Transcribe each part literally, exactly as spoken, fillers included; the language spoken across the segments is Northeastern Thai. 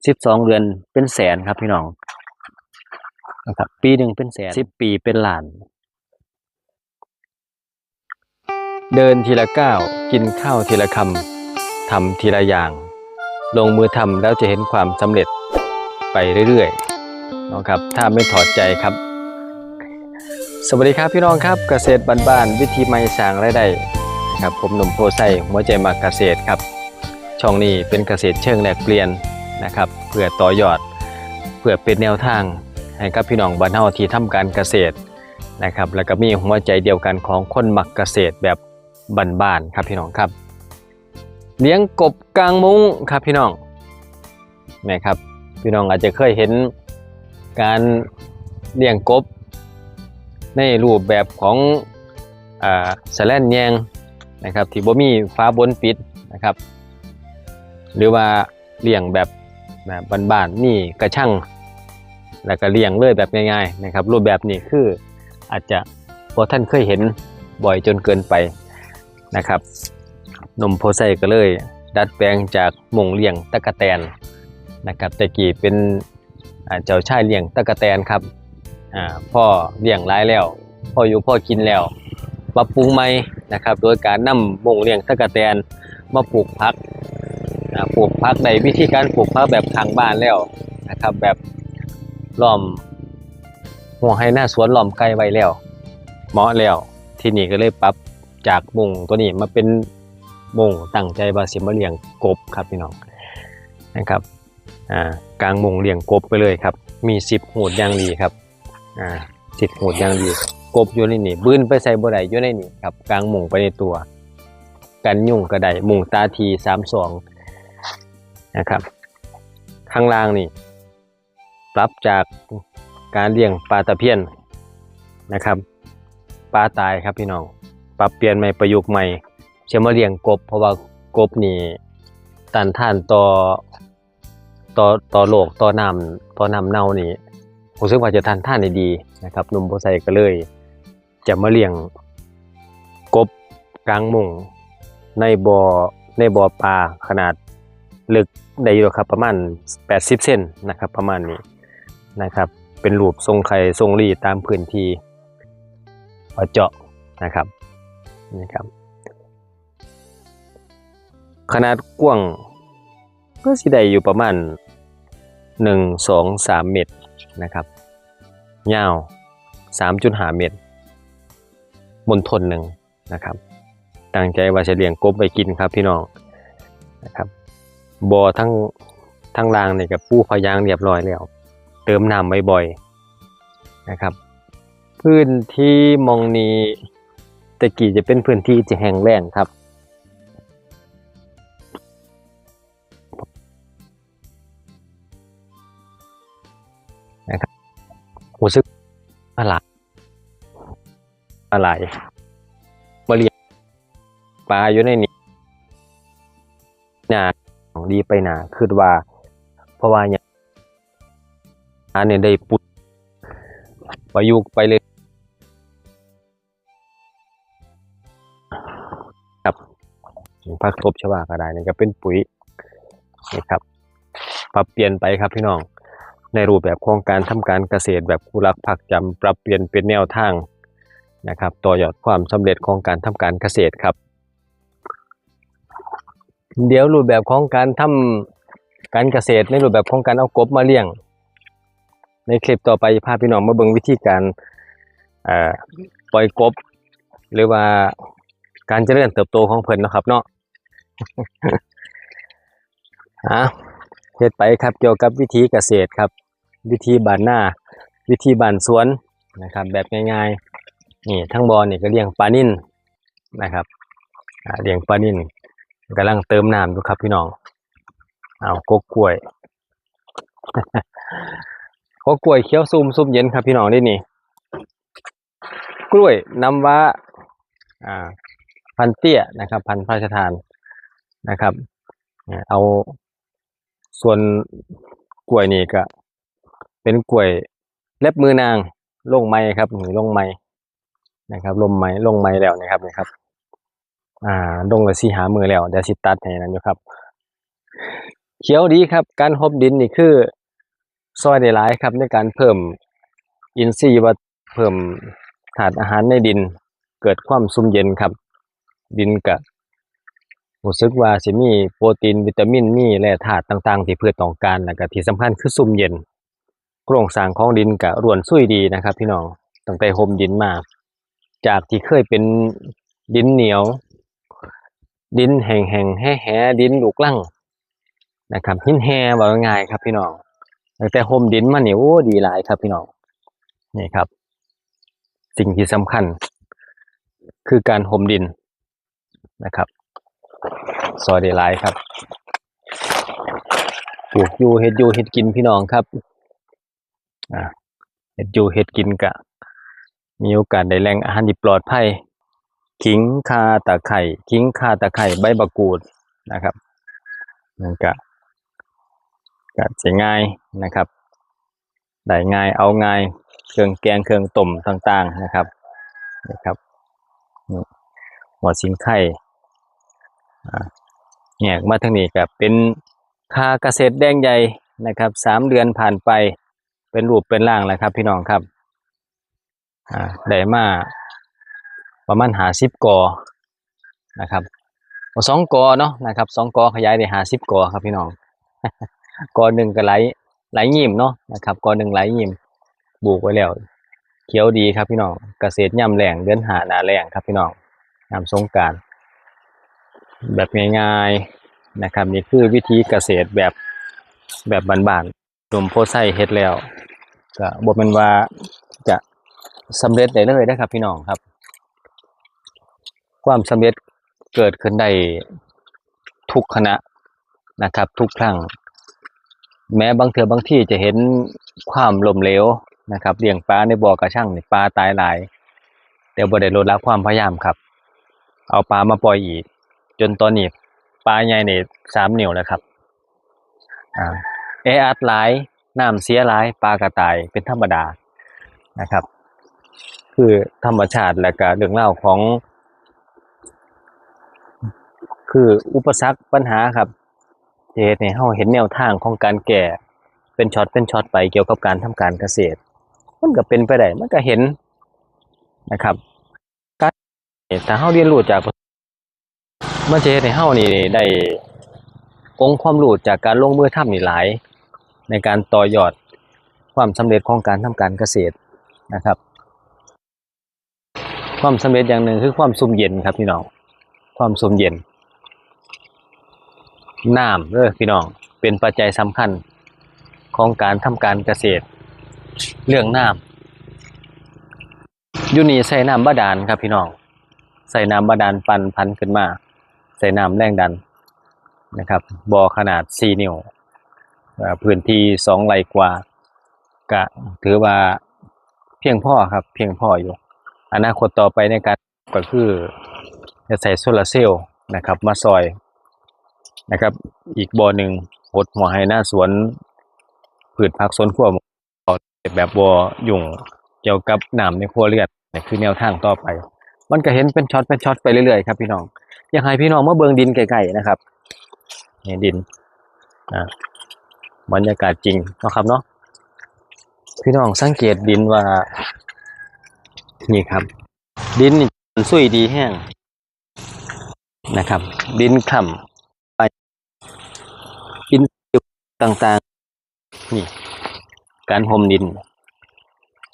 สิบสองเดือนเป็นแสนครับพี่น้อง นะครับ ปีหนึ่งเป็นแสน สิบปีเป็นล้าน เดินทีละก้าว กินข้าวทีละคำ ทำทีละอย่าง ลงมือทำแล้วจะเห็นความสำเร็จไปเรื่อยๆ เนาะครับ ถ้าไม่ถอดใจครับ สวัสดีครับพี่น้องครับ เกษตรบ้านๆ วิธีใหม่สร้างรายได้นะครับ ผมหนุ่มโพธิ์ไซ หัวใจมักเกษตรครับ ช่องนี้เป็นเกษตรเชิงแลกเปลี่ยนนะครับ เพื่อต่อยอด เพื่อเป็นแนวทางให้กับพี่น้องบ้านเฮาที่ทำการเกษตรนะครับ แล้วก็มีหัวใจเดียวกันของคนมักเกษตรแบบบ้านๆ ครับพี่น้องครับ เลี้ยงกบกางมุ้งครับพี่น้อง นะครับ พี่น้องอาจจะเคยเห็นการเลี้ยงกบในรูปแบบของ อ่า สะแลนแยงนะครับ ที่บ่มีฝาบนปิดนะครับ หรือว่าเลี้ยงแบบ แบบบ้านๆ มีกระชัง แล้วก็เลี้ยงเลยแบบง่ายๆ นะครับ รูปแบบนี้คืออาจจะบ่ทันเคยเห็นบ่อยจนเกินไปนะครับ หนุ่มโพธิ์ไซก็เลยดัดแปลงจากมุ้งเลี้ยงตั๊กแตนนะครับ แต่กี้เป็น อ่า เจ้าชายเลี้ยงตั๊กแตนครับ อ่า พ่อเลี้ยงหลายแล้ว พ่ออยู่พ่อกินแล้ว ปรับปรุงใหม่นะครับ โดยการนำมุ้งเลี้ยงตั๊กแตนมาปลูกผัก อ่า ปลูกผักได้วิธีการปลูกผักแบบข้างบ้านแล้วนะครับ แบบล้อมหัวไร่นาสวนล้อมไก่ไว้แล้ว เหมาะแล้ว ที่นี่ก็เลยปรับจากมุ้งตัวนี้มาเป็นมุ้ง ตั้งใจว่าสิมาเลี้ยงกบครับพี่น้อง นะครับ อ่า กางมุ้งเลี้ยงกบไปเลยครับ มีสิบหูดอย่างดีครับ อ่า สิบหูดอย่างดี กบอยู่ในนี่ บืนไปใส่บ่ได้อยู่ในนี่ครับ กางมุ้งไปในตัว กันยุงก็ได้ มุ้งตาทีสามสองนะครับ ข้างล่างนี่ ปรับจากการเลี้ยงปลาตะเพียนนะครับ ปลาตายครับพี่น้อง ปรับเปลี่ยนใหม่ ประยุกต์ใหม่ จะมาเลี้ยงกบ เพราะว่ากบนี่ต้านทานต่อ ต่อ ต่อโรค ต่อน้ำ ต่อน้ำเน่านี่ รู้สึกว่าจะต้านทานได้ดีนะครับ หนุ่มโพธิ์ไซก็เลย จะมาเลี้ยงกบกางมุ้งในบ่อ ในบ่อปลาขนาดลึกได้อยู่ครับ ประมาณแปดสิบเซนนะครับ ประมาณนี้นะครับ เป็นรูปทรงไข่ทรงหรี่ตามพื้นที่ พอเจาะนะครับ นี่ครับ ขนาดกว้างก็สิได้อยู่ประมาณหนึ่ง สอง สาม เมตรนะครับ ยาว สามจุดห้า เมตร บนท่อนหนึ่งนะครับ ตั้งใจว่าจะเลี้ยงกบไว้กินครับพี่น้องนะครับ บ่อทั้ง ทั้งล่างนี่ก็ปูผ้ายางเรียบร้อยแล้ว เติมน้ำบ่อยๆนะครับ พื้นที่หม่องนี้แต่กี้จะเป็นพื้นที่ที่แห้งแล้งครับ นะครับ รู้สึกอะไร อะไร มาเลี้ยงปลาอยู่ในนี้ หน้าดีไปหน้า คิดว่า เพราะว่าหยัง อันนี้ได้ปุ๊บ ประยุกต์ไปเลย ครับ ผักตบชวาก็ได้ นี่ก็เป็นปุ๋ย นี่ครับ ปรับเปลี่ยนไปครับพี่น้อง ในรูปแบบของการทำการเกษตรแบบคู่รักพรากจำ ปรับเปลี่ยนเป็นแนวทางนะครับ ต่อยอดความสำเร็จของการทำการเกษตรครับ เดี๋ยวรูปแบบของการทำการเกษตร ในรูปแบบของการเอากบมาเลี้ยง ในคลิปต่อไปพาพี่น้องมาเบิ่งวิธีการ เอ่อ ปล่อยกบ หรือว่าการเจริญเติบโตของเพิ่นเนาะครับเนาะ อ่ะ เฮ็ดไปครับ เกี่ยวกับวิธีเกษตรครับ วิธีบ้านนา วิธีบ้านสวนนะครับ แบบง่ายๆ นี่ทั้งบ่อนี่ก็เลี้ยงปลานิลนะครับ อ่า เลี้ยงปลานิล กำลังเติมน้ำอยู่ครับพี่น้อง เอากกกล้วย กกกล้วยเขียวซุ่ม ซุ่มเย็นครับพี่น้อง นี่นี่ กล้วยน้ำว้า อ่า พันธุ์เตี้ยนะครับ พันธุ์พระราชทานนะครับ อ่า เอาส่วนกล้วยนี่ก็เป็นกล้วยเล็บมือนาง ลงใหม่ครับ นี่ลงใหม่นะครับ ลงใหม่ ลงใหม่แล้วนะครับ นี่ครับ อ่า ลงละสี่ห้ามื้อแล้ว เดี๋ยวสิตัดให้นั่นอยู่ครับ เขียวดีครับ การห่มดินนี่คือซอยได้หลายครับ ในการเพิ่มอินทรีย์วัตถุ เพิ่มธาตุอาหารในดิน เกิดความชุ่มเย็นครับ ดินก็รู้สึกว่าสิมีโปรตีน วิตามิน มีแร่ธาตุต่างๆ ที่พืชต้องการ แล้วก็ที่สำคัญคือชุ่มเย็น โครงสร้างของดินก็ร่วนซุยดีนะครับพี่น้อง ตั้งแต่ห่มดินมา จากที่เคยเป็นดินเหนียว ดินแห้งๆ แห้ๆ ดินลูกรังนะครับ หินแห่ ว่าง่ายๆ ครับพี่น้อง ตั้งแต่ห่มดินมานี่ โอ้ ดีหลายครับพี่น้อง นี่ครับ สิ่งที่สำคัญ คือการห่มดินนะครับ ซอยได้หลายครับ ปลูกอยู่ เฮ็ดอยู่ เฮ็ดกินพี่น้องครับ อ่า เฮ็ดอยู่ เฮ็ดกินก็มีโอกาสได้แหล่งอาหารที่ปลอดภัย ขิง ข่า ตะไคร้ ขิง ข่า ตะไคร้ ใบบักกูดนะครับ มันก็ ก็สิง่ายนะครับ ได้ง่าย เอาง่าย เครื่องแกง เครื่องต้มต่างๆ นะครับ นี่ครับ นี่ หัวสิงไค อ่า แยกมาทางนี้ก็เป็นข่าเกษตรแดงใหญ่นะครับ สามเดือนผ่านไป เป็นรูปเป็นร่างแล้วครับ พี่น้องครับ อ่า ได้มาประมาณห้าสิบกอนะครับ เอาสองกอเนาะนะครับ สองกอขยายได้ห้าสิบกอครับพี่น้อง กอหนึ่งก็หลาย หลายงิ้มเนาะนะครับ กอหนึ่งหลายงิ้ม ปลูกไว้แล้ว เขียวดีครับพี่น้อง เกษตรยามแล้ง เดือนห้าหน้าแล้งครับพี่น้อง น้ำสงกรานต์ แบบง่ายๆนะครับ นี่คือวิธีเกษตรแบบ แบบบ้านๆ หนุ่มโพธิ์ไซเฮ็ดแล้ว ก็บ่แม่นว่าจะสำเร็จได้เลยนะครับพี่น้องครับ ความสำเร็จเกิดขึ้นได้ทุกขณะนะครับ ทุกครั้ง แม้บางเทื่อบางทีจะเห็นความล้มเหลวนะครับ เลี้ยงปลาในบ่อกระชังนี่ ปลาตายหลาย แต่บ่ได้ลดละความพยายามครับ เอาปลามาปล่อยอีก จนตอนนี้ปลาใหญ่นี่สามนิ้วแล้วครับ อ่า แออัดหลาย น้ำเสียหลาย ปลาก็ตายเป็นธรรมดานะครับ คือธรรมชาติ และก็เรื่องราวของ คืออุปสรรคปัญหาครับ ที่เฮ็ดให้เราเห็นแนวทางของการแก้เป็นช็อตเป็นช็อตไป เกี่ยวกับการทำการเกษตร มันก็เป็นไปได้ มันก็เห็นนะครับ การ ถ้าเราเรียนรู้จาก มันจะเฮ็ดให้เรานี่ได้องค์ความรู้จากการลงมือทำนี่หลาย ในการต่อยอดความสำเร็จของการทำการเกษตรนะครับ ความสำเร็จอย่างหนึ่งคือความชุ่มเย็นครับพี่น้อง ความชุ่มเย็น น้ำเด้อพี่น้อง เป็นปัจจัยสำคัญของการทำการเกษตร เรื่องน้ำ อยู่นี่ใช้น้ำบาดาลครับพี่น้อง ใช้น้ำบาดาลปั่นผันขึ้นมา ใช้น้ำแรงดันนะครับ บ่อขนาดสี่นิ้ว เอ่อ พื้นที่สองไร่กว่า ก็ถือว่าเพียงพอครับ เพียงพออยู่ อนาคตต่อไปในการ ก็คือจะใช้โซลาร์เซลล์นะครับ มาซอยนะครับ อีกบ่อหนึ่ง หดหัวไฮ่นาสวน พืชผักสวนครัว แบบบ่ยุ่งเกี่ยวกับน้ำในครัวเรือน นี่คือแนวทางต่อไป มันก็เห็นเป็นช็อตเป็นช็อตไปเรื่อยๆครับพี่น้อง อยากให้พี่น้องมาเบิ่งดินใกล้ๆนะครับ นี่ดิน อ่า บรรยากาศจริงเนาะครับเนาะ พี่น้องสังเกตดินว่า นี่ครับ ดินนี่ซุยดีแฮงนะครับ ดินคล้ำ ไป อินทรีย์ต่างๆ นี่ การห่มดิน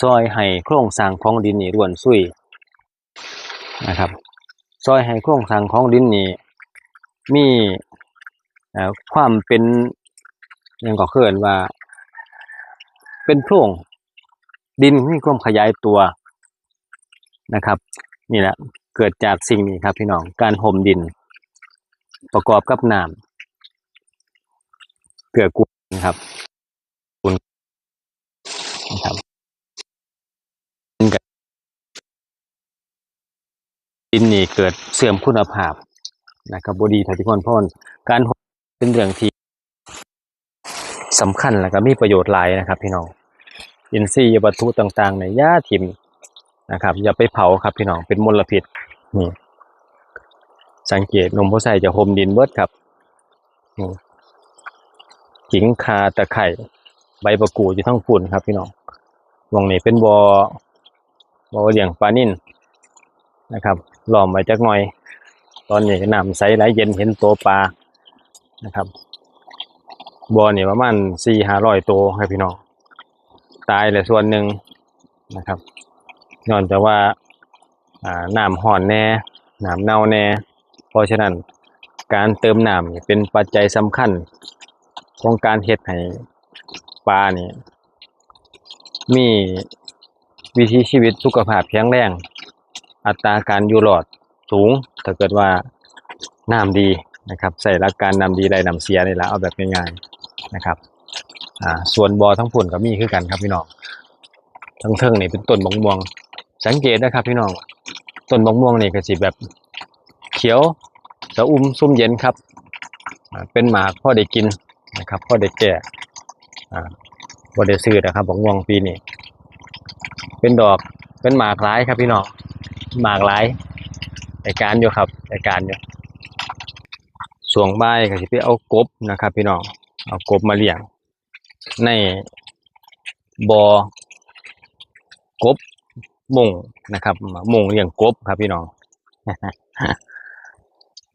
ซอยให้โครงสร้างของดินนี่ร่วนซุยนะครับ ซอยให้โครงสร้างของดินนี่มี เอ่อ ความเป็น หยังก็เอิ้นว่า เป็นโพรง ดินมีความขยายตัวนะครับ นี่แหละ เกิดจากสิ่งนี้ครับพี่น้อง การห่มดิน ประกอบกับน้ำ เกื้อกูลนะครับ กูลนะครับ ดินนี่เกิดเสื่อมคุณภาพนะครับ บ่ดีเท่าที่ควร เพราะว่าการห่มเป็นเรื่องที่สำคัญ แล้วก็มีประโยชน์หลายนะครับพี่น้อง อินทรีย์วัตถุต่างๆเนี่ยอย่าถิ่มนะครับ อย่าไปเผาครับพี่น้อง เป็นมลพิษ นี่ สังเกตหนุ่มโพธิ์ไซจะห่มดินเบิดครับ นี่ ขิง ข่า ตะไคร้ ใบมะกรูดอยู่ทั้งพุ้นครับพี่น้อง หม่องนี้เป็นบ่อ บ่อเลี้ยงปลานิลนะครับ ล้อมไว้จักหน่อย ตอนนี้ก็น้ำใสไหลเย็น เห็นตัวปลานะครับ บ่อนี่ประมาณสี่ห้าร้อยตัวครับพี่น้อง ตายแล้วส่วนหนึ่งนะครับ ย้อนแต่ว่า อ่า น้ำร้อนแน่ น้ำเน่าแน่ เพราะฉะนั้นการเติมน้ำนี่เป็นปัจจัยสำคัญของการเฮ็ดให้ปลานี่ มีวิถีชีวิตสุขภาพแข็งแรง อัตราการอยู่รอดสูง ถ้าเกิดว่าน้ำดีนะครับ ใช้หลักการน้ำดีไร้น้ำเสียนี่แหละ เอาแบบง่ายๆนะครับ อ่า ส่วนบ่อทั้งพุ้นก็มีคือกันครับพี่น้อง ทั้งเทิงนี่เป็นต้นบักม่วง สังเกตนะครับพี่น้อง ต้นบักม่วงนี่ก็สิแบบเขียวสะอุ่มซุ่มเย็นครับ อ่า เป็นหมากพอได้กินนะครับ พอได้แก้ อ่า บ่ได้ซื้อนะครับ บักม่วงปีนี้ เป็นดอก เป็นหมากหลายครับพี่น้อง หมากหลาย ได้การอยู่ครับ ได้การอยู่ ช่วงบ่ายก็สิไปเอากบนะครับพี่น้อง เอากบมาเลี้ยง ในบ่อ กบ มุ้งนะครับ มุ้งเลี้ยงกบครับพี่น้อง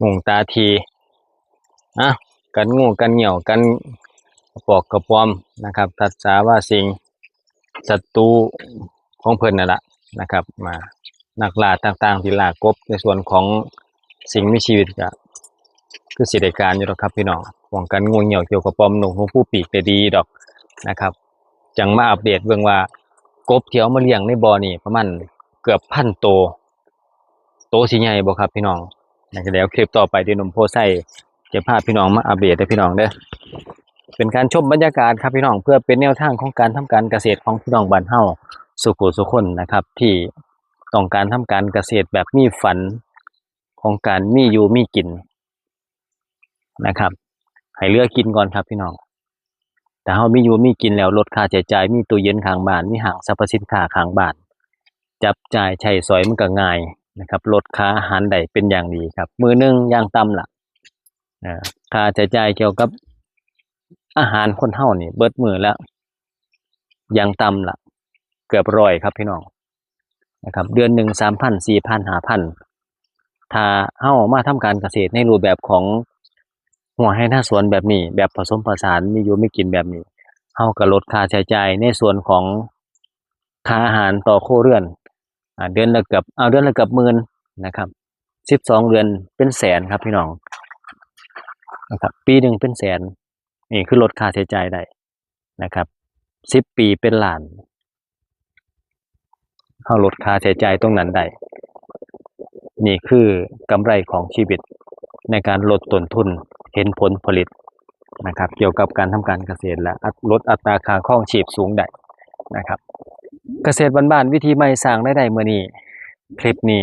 มุ้งตาที อ่ะ กันงูกันเหยี่ยว กันกระปอกกระปอมนะครับ สัตว์สาว่าสิ่ง ศัตรูของเพิ่นนั่นแหละนะครับ มา นักล่าต่างๆที่ล่ากบในส่วนของสิ่งมีชีวิตก็คือสิได้การอยู่แล้วครับพี่น้อง ป้องกันงูเหยี่ยวเขียวกระป๋อม นกฮูกผู้ปีกได้ดีดอกนะครับ จังมาอัปเดตเบิ่งว่า กบที่เอามาเลี้ยงในบ่อนี่ประมาณเกือบพันโต โตสิใหญ่บ่ครับพี่น้อง นะ เดี๋ยวคลิปต่อไปที่หนุ่มโพไซจะพาพี่น้องมาอัปเดตให้พี่น้องเด้อ เป็นการชมบรรยากาศครับพี่น้อง เพื่อเป็นแนวทางของการทำการเกษตรของพี่น้องบ้านเฮาสู่ผู้สู่คนนะครับ ที่ต้องการทำการเกษตรแบบมีฝันของการมีอยู่มีกินนะครับ ให้เหลือกินก่อนครับพี่น้อง ถ้าเฮามีอยู่มีกินแล้ว ลดค่าใช้จ่าย มีตู้เย็นข้างบ้าน มีห้างสรรพสินค้าข้างบ้าน จับจ่ายใช้สอยมันก็ง่ายนะครับ ลดค่าอาหารได้เป็นอย่างดีครับ มื้อหนึ่งอย่างต่ำล่ะ อ่า ค่าใช้จ่ายเกี่ยวกับอาหารคนเฮานี่เบิดมื้อละ อย่างต่ำล่ะ เกือบร้อยครับพี่น้อง นะครับ เดือนหนึ่ง สามพัน สี่พัน ห้าพัน ถ้าเฮามาทำการเกษตรในรูปแบบของหัวไร่นาสวนแบบนี้ แบบผสมผสาน มีอยู่มีกินแบบนี้ เฮาก็ลดค่าใช้จ่ายในส่วนของค่าอาหารต่อครัวเรือน อ่า เดือนละเกือบ เอา เดือนละเกือบหมื่นนะครับ สิบสองเดือนเป็นแสนครับพี่น้อง นะครับ ปีหนึ่งเป็นแสน นี่คือลดค่าใช้จ่ายได้นะครับ สิบปีเป็นล้าน เฮาลดค่าใช้จ่ายตรงนั้นได้ นี่คือกำไรของชีวิตในการลดต้นทุน เห็นผลผลิตนะครับ เกี่ยวกับการทำการเกษตร และอัต- ลดอัตราค่าครองชีพสูงได้นะครับ เกษตรบ้านๆ วิถีใหม่สร้างรายได้มื้อนี้ คลิปนี้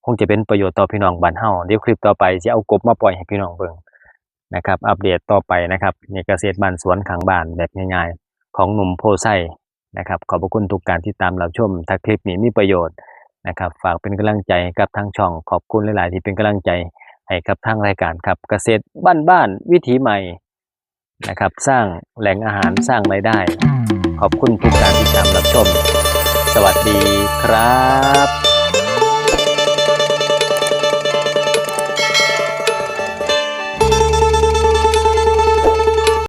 คงจะเป็นประโยชน์ต่อพี่น้องบ้านเฮา เดี๋ยวคลิปต่อไปจะเอากบมาปล่อยให้พี่น้องเบิ่งนะครับ อัปเดตต่อไปนะครับ นี่เกษตรบ้านสวนข้างบ้านแบบง่ายๆ ของหนุ่มโพไซนะครับ ขอบพระคุณทุกการติดตามรับชม ถ้าคลิปนี้มีประโยชน์นะครับ ฝากเป็นกำลังใจกับทางช่อง ขอบคุณหลายๆที่เป็นกำลังใจให้กับทางรายการครับ เกษตรบ้านๆ วิถีใหม่นะครับ สร้างแหล่งอาหาร สร้างรายได้ ขอบคุณทุกการติดตามรับชม สวัสดีครับ